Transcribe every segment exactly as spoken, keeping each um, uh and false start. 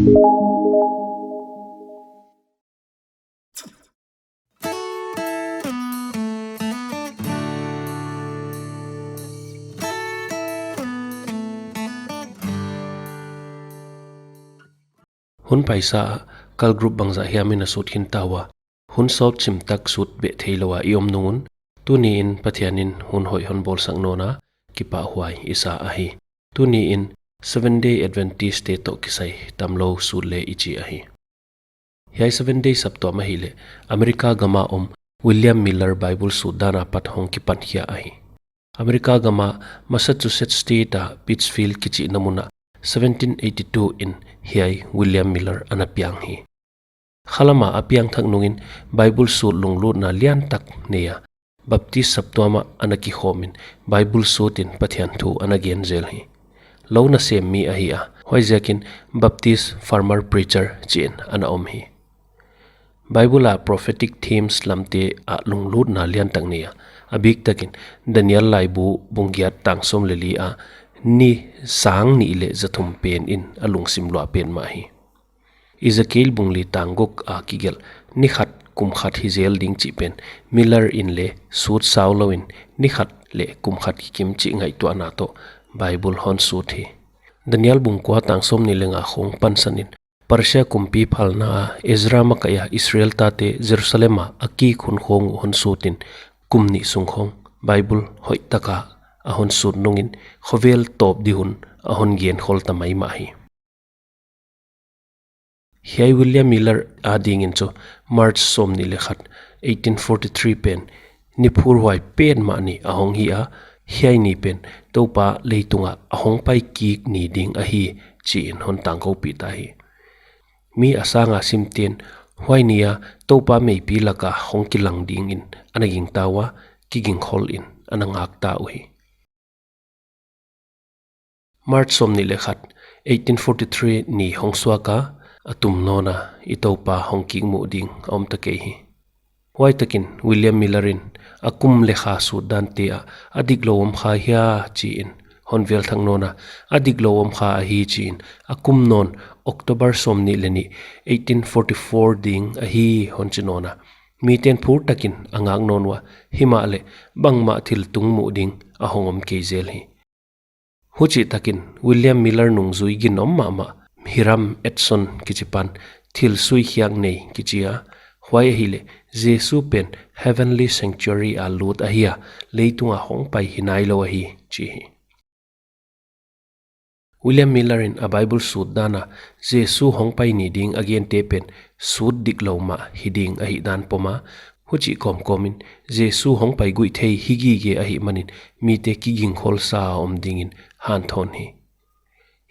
Hun paisa ah cult group bangzah hiam in a sut khin ta ua, hun sawt chimtak sut beh theilou a i om nung un, tuni in Pathian in hun hoih hon bawlsak nawn a, kipahhuai i sa ahi. Tuni in Seventh Day Adventist te toh kisai tamlou sut le i chi ahi. Hiai Seventh Day saptuam ahihleh America gam a om William Miller Bible sut dan apat hong kipan khia ahi. America gam a Massachusetts State a Pittsfield kichihna mun ah seventeen eighty-two in hiai William Miller ana piang hi. Khalam a a piangthak nung in Bible sut lunglutna liantak nei a, Baptist saptuam ah ana kikhawm in Bible sut in Pathian thu ana gen zel hi. Lou nasem mi ahi a, huaiziakin Baptist farmer preacher chi in ana om hi. Bible a prophetic themes lamte ah lunglutna liantak nei a, a biktak in Daniel laibu bung giat tang sawm leh li a ni sang nih leh za thum pen in a lungsim luah petmah hi. Ezekiel bung li tang guk a kigelh ni khat kum khat hi zel ding chih pen Miller in le sut sau lou in ni khat leh kum khat kikim chih ngaihtuahna toh Bible hon sut hi. Daniel bung kua tang sawmnih leh nga khawng pansan in Persia kumpi phalna a Ezra makaih a Israel tate Jerusalem a a kik hun khawng uh hon sut in kum nih sung khawng Bible hoihtak a a hon sut nung in khovel tawp di hun a hon gen khol ta maimah hi. Hiai William Miller ading in chu March sawmnih leh khat, eighteen forty-three pen ni phurhuai petmah ni a hong hi a, hiai ni pen Toupa leitung ah a hong pai kik ni ding ahi chi in hon tangkoupih ta hi. Mi a sang a simte'n huai ni a Toupa meipi lak a hong kilang ding in ana gingta ua, kigingkhol in ana ngak ta uhi. March sawmnih leh khat, eighteen forty-three ni hong suak a, a tum nawn a i Toupa hong kik muh ding a om ta kei hi. Huaitakin William Miller in a kum leh kha sut dante ah a diklou om kha hia chi in hon velthak nawn a, a diklou om kha ahi chi in a kum nawn October sawmnih leh nih, eighteen forty-four ding ahi hon chi nawn a, mite'n phurtakin a ngak nawn ua, himahleh bangmah thil tung muh ding a hong om kei zel hi. Huchihtakin William Miller nungzui ginom mahmah Hiram Edson kichi pan thil suikhiak nei kichi a, huai ahihleh Jesu pen heavenly sanctuary a lut ahi a, leitung a hong pai hi nailou ahi chi hi. William Miller in a Bible sut dan a Jesu hong pai ni ding a gente pen sut diklou mah hi ding ahihdan pom a, huchih kawmkawm in Jesu hong pai guih thei hi gige ahihman in mite kigingkholsa a om ding in hanthawn hi.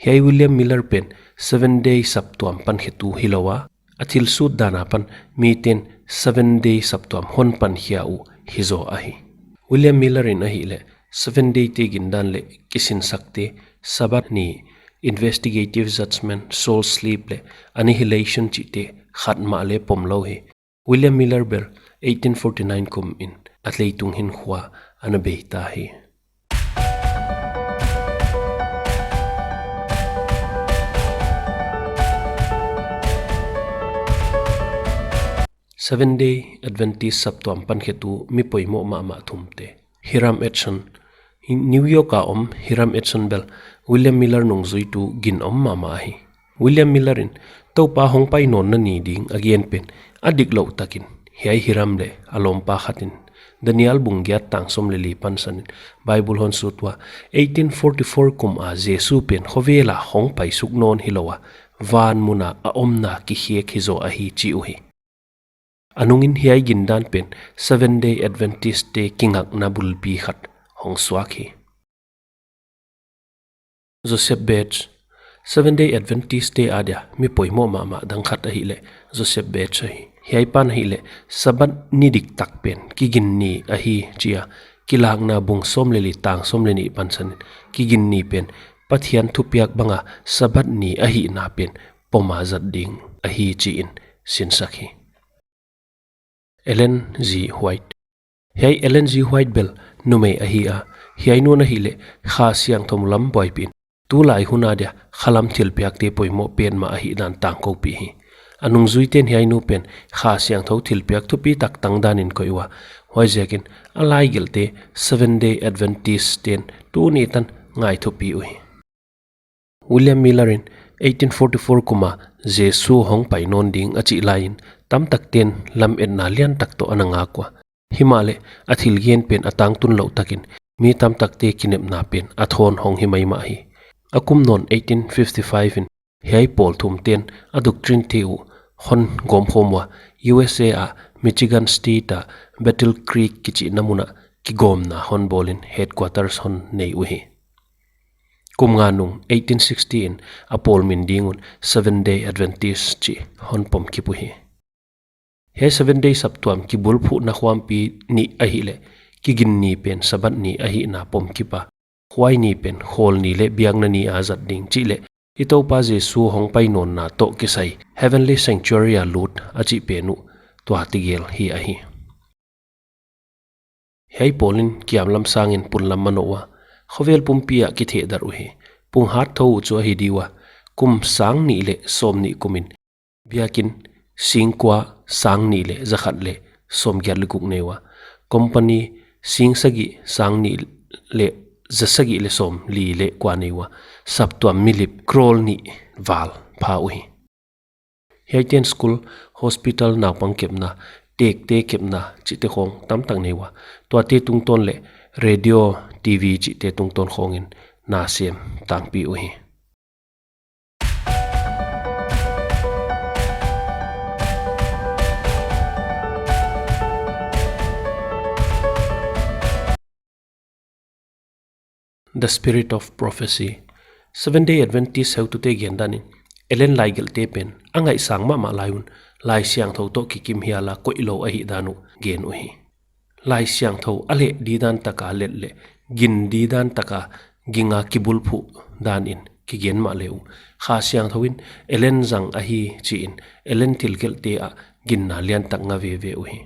Hiai William Miller pen Seventh Day saptuam pankhetu hilou a, a thil sut dan apan mite'n Seventh Day saptuam hon pankhia uh hizaw ahi. William Miller in ahihleh Seventh Day te gindan leh kisinsakte, Sabbath ni, investigative judgment, soul sleep leh annihilation chihte khat mah le pom lou hi. William Miller bel eighteen forty-nine kum in a leitung hinkhua ana bei ta hi. Seventh Day Adventist saptuam pankhetu mi poimoh mahmah thumte. Hiram Edson, New York a om Hiram Edson bel William Miller nungzui tu ginom mahmah ahi. William Miller in Toupa hong pai nawnna ni ding a gen pen a diklou takin hiai Hiram leh a lawmpa khat in Daniel bung giat tang sawm leh li pansan in Bible hon sut ua, eighteen forty-four kum a Jesu pen khovel a hong pai suk nawn hilou a, van mun a a omna kikhek hizaw ahi chi uhi. A nung in hiai gindan pen Seventh Day Adventist te kingakna bulpi khat hong suak hi. Joseph Bates, Seventh Day Adventist te adia mi poimoh mahmah dang khat ahihleh Joseph Bates ahi. Hiai pan ahihleh Sabbath ni diktak pen kigin ni ahi chi a, Kilakna bung sawm leh li tang sawm leh nih pansan in kigin ni pen Pathian thupiak bang a Sabbath ni ahihna pen pom a zat ding ahi chi in sinsak hi. Ellen G. White. Hiai Ellen G. White bel numei ahi a, hiai nu'n ahihleh Kha Siangthou lam buaipih in tulai hun a dia khalam thilpiakte poimoh petmah ahihdan tangkoupih hi. A nungzuite'n hiai nu pen Kha Siangthou thilpiak thupitak tang dan in koih ua, huaiziakin a laigelhte Seventh Day Adventist-te'n tuni tan ngai thupi uhi. William Miller in eighteen forty-four kum a Jesu hong pai nawn ding a chih lai in tamtakte'n lametna liantak toh ana ngak ua. Himahleh a thilgen pen a tangtun louh takin mi tamtakte kinepna pen a thawn hong hi maimah hi. A kum nawn eighteen fifty-five in hiai pawl thumte'n a doctrine-te uh hon gawmkhawm ua, U S A a Michigan State a Battle Creek kichihna mun ah kigawmna hon bawl in headquarters hon nei uhi. Kum nga nung eighteen sixty in a pawl min ding un Seventh Day Adventist chih hon pomkip uhi. Hiai Seventh Day saptuam kibulphuhna khuampi nih ahihleh, Kigin ni pen Sabbath ni ahihna pomkip a, huai ni pen khawl ni leh biakna ni a zat ding chih leh i Toupa Jesu hong pai nawnna toh kisai Heavenly Sanctuary a lut a chih pen uh tua tegel hi ahi. Hiai pawl in kiamlam sangin punlam manoh ua, khovel pumpi ah kithehdalh uhi. Pung hat thou uh chu ahi di ua, kum sang nih leh sawmnih kum in biakin singkua sang nih leh zakhat leh sawmgiat leh guk nei ua, company sing sagih sang nih leh zasagih leh sawmli leh kua nei ua, saptuam milip crore nih val pha uhi. Hiaite'n school, hospital, naupang kepna, tekte kepna chihte khawng tamtak nei ua, tuate tungtawn leh radio, T V chihte tungtawn khawngin na sem tangpi uhi. The Spirit of Prophecy. Seventh Day Adventist heutute gendan in, Ellen laigelhte pen a ngaihsang mahmah lai un, Laisiangthou toh kikim hial a koih lou ahihdan uh gen uhi. Laisiangthou a leh didan taka let leh gin didan taka ging a kibulphuh dan in kigen mahle uh, Kha Siangthou in Ellen zang ahi chi in Ellen thilgelhte ah ginna liantak nga veve uhi.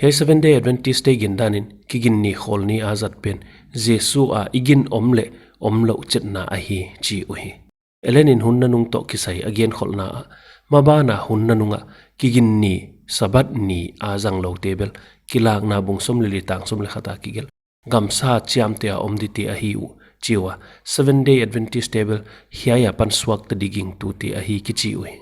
Hiai Seventh Day Adventist-te gendan in Kigin ni khawl ni a zat pen Jesu a i gin om leh omlouh chetna ahi chi uhi. Ellen in hun nanung toh kisai a genkholhna ah, maban a hun nanung ah Kigin ni, Sabbath ni a zangloute bel Kilakna bung sawm leh li tang sawm leh khat a kigelh gamsa chiamteh a om dite ahi uh chi ua, Seventh Day Adventist-te bel hiai a pan suakta di gingtute ahi kichi uhi.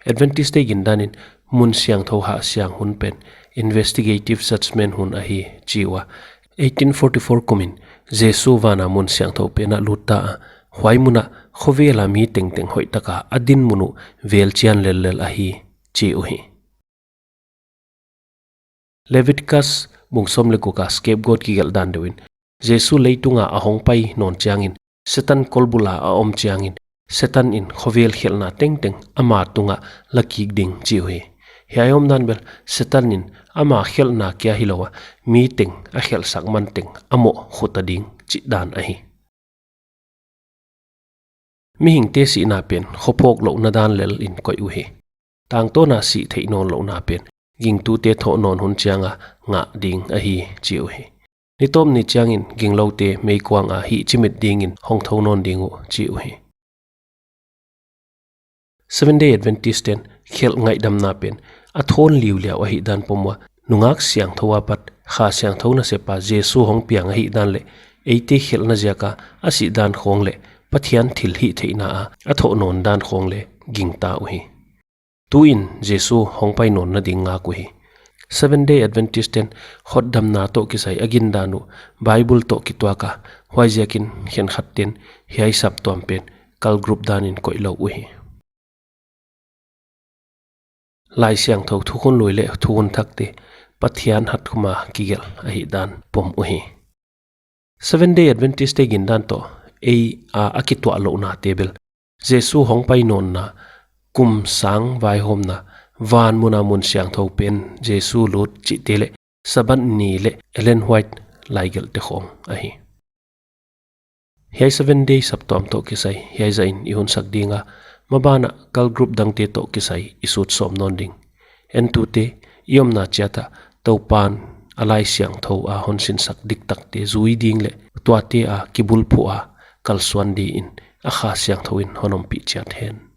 Adventist-te gendan in mun siangthou hahsiang hun pen investigative judgment hun ahi chi ua, eighteen forty-four kum in Jesu van a mun siangthou pen ah lut ta a, huai mun ah khovel a mi tengteng hoihtaka a dinmun uh velchian lellel ahi chi uhi. Leviticus bung sawm leh guk a scapegoat kigelh dan deuh in, Jesu leitung a a hongpai nawn chiangin, Setan kolbul a a om chiangin, Setan in khovel khelhna tengteng ama tung ah la kik ding chi uhi. Hiai omdan bel Setan in ama khelhna kia hilou a, mi teng a khelhsak man teng a mohkhuh ta ding chih dan ahi. Mihingte sihna pen khophawklouhna dan lel in koih uhi. Tangtawn a sih theih nawnlouhna pen gingtute thoh nawn hun chiang a ngah ding ahi chi uhi. Ni tawp ni chiangin gingloute meikuang a hihchimit dingin hong thou nawn ding uh chi uhi. Seventh Day Adventist-te'n khelh ngaihdamna pen a thawn liuliau ahihdan pom ua, nungak siangthou apat Kha Siangthou nasepa Jesu hong piang ahihdan leh eite khelhna ziaka a sihdan khawng leh Pathian thilhihtheihna a a thoh nawn dan khawng leh gingta uhi. Tuin Jesu hongpai nawnna ding ngak uhi. Seventh Day Adventist-te'n hotdamna toh kisai a gindan uh Bible toh kituak a, huaiziakin khenkhatte'n hiai saptuam pen cult group danin koihlou uhi. Laisiangthou thukhun lui leh thukhun thakte Pathian hatkhum a kigelh ahihdan pom uhi. Seventh Day Adventist-te gindan toh ei a a kituahlouhnate bel Jesu hongpai nawnna, kum sang vaihawmna, van mun a mun siangthou pen Jesu lut chihte leh Sabbath ni leh Ellen White laigelhte khawng ahi. Hiai Seventh Day saptuam toh kisai hiai zah in i hunsak ding a, maban ah cult group dangte toh kisai i sut sawm nawn ding. Entute, i omna chiat ah Toupa'n a Laisiangthou a hon sinsak diktakte zui ding leh tuate a kibulphuh a kalsuan dingin a Kha Siangthou in hon ompih chiat hen.